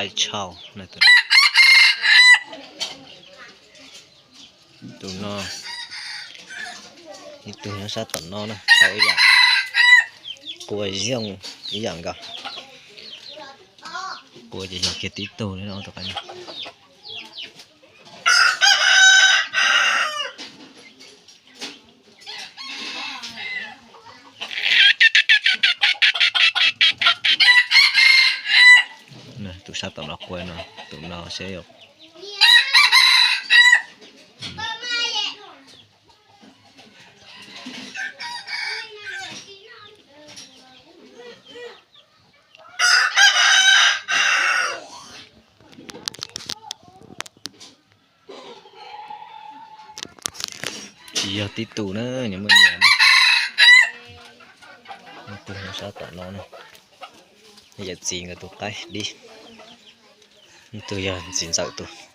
Qaib tshauj. Tus no, ib tug nyob sab tom no na, tshauj ib yam, qua zoo ib yam nkaus. Qua ces yog kiag tib tug li no tus qaib no. Tus sab tom no qua no, tus no seb yog Tsis yog tib tug na, nyob muaj nyias na. Ib tug nyob sab tom no na, yawm txiv nkawd tus qaib dib. Ib tug yog txiv ntxawm tus.